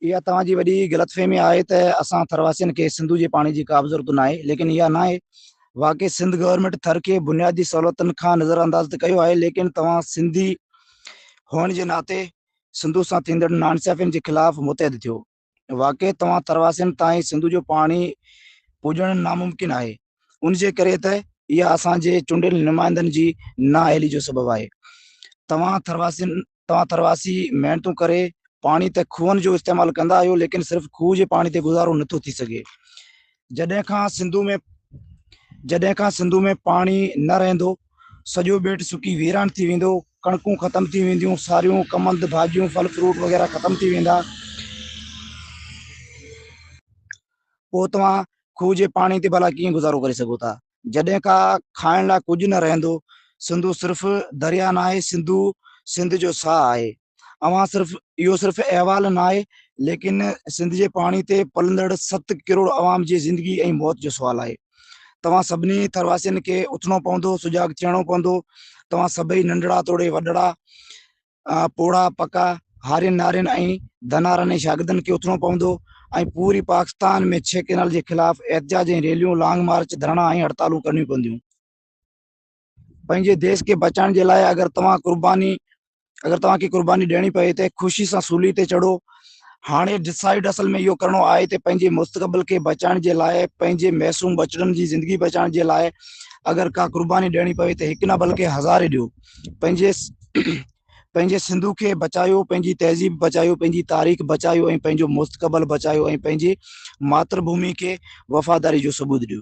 اها توهان جي وڏي غلط فهمي آهي ته اسان ٿرواسين کي سنڌو جي پاڻي جي ڪا به ضرورت ناهي، ليڪن اها ناهي. واقعي سنڌ گورنمينٽ ٿر کي بنيادي سهولتن کان نظر انداز ته ڪيو آهي، ليڪن توهان سنڌي هئڻ جي ناتي سنڌو سان ٿيندڙ ناانصافين جي خلاف متحد ٿيو. واقعي توهان ٿرواسين تائين سنڌو جو پاڻي پڄڻ ناممڪن آهي، ان جي ڪري ته اها اسان جي چونڊيل نمائندن جي نااهلي جو سبب آهي. توهان ٿرواسين توهان ٿرواسي محنتون ڪري پاڻي ته کوهن جو استعمال ڪندا آهيو ليڪن صرف کوهه جي پاڻي تي گذارو نٿو ٿي سگهي. جڏهن کان سنڌو ۾ جڏهن کان سنڌو ۾ پاڻي نه رهندو سڄو ٻيٽ سڪي ويران ٿي ويندو، ڪڻڪون ختم ٿي وينديون، ساريون، ڪمند، ڀاڄيون، ڦل فروٽ وغيره ختم ٿي ويندا. پوء توهان کوهه جي پاڻي تي ڀلا ڪيئن گذارو ڪري سگهو ٿا؟ جڏهن ڪا کائڻ لاء ڪجهه نه رهندو. سنڌو صرف درياء ناهي، سنڌو سنڌ جو ساهه آهي. اوهان صرف اهو صرف احوال ناهي ليڪن سنڌ جي پاڻي تي پلندڙ 7 ڪروڙ عوام جي زندگي ۽ موت جو سوال آهي. توهان سڀني ٿرواسين کي اٿڻو پوندو، سجاڳ ٿيڻو پوندو. توهان سڀئي ننڍڙا توڙي وڏڙا پوڙها پڪا، هارين نارين ۽ ڌنارن ۽ شاگردن کي اٿڻو پوندو ۽ پوري پاڪستان ۾ ڇهه ڪئنال جي خلاف احتجاج ۽ ريليون، لانگ مارچ، ڌرڻا ۽ هڙتالون ڪرڻيون پونديون. پنهنجي ديس کي بچائڻ جي لاء اگر توهان قرباني اگر توهان کي قرباني ڏيڻي پئي ته خوشي سان سولي تي چڙهو. هاڻي ڊسائيڊ اصل ۾ اهو ڪرڻو آهي ته پنهنجي مستقبل کي بچائڻ جي لاء پنهنجي معصوم ٻچڙن جي زندگي بچائڻ جي لاء اگر ڪا قرباني ڏيڻي پوي ته هڪ نه بلڪه هزارين ڏيو. پنهنجي پنهنجي سنڌو کي بچايو، پنهنجي تهذيب بچايو، پنهنجي تاريخ بچايو ۽ پنهنجو مستقبل بچايو ۽ پنهنجي ماتر ڀومي کي وفاداري جو ثبوت ڏيو.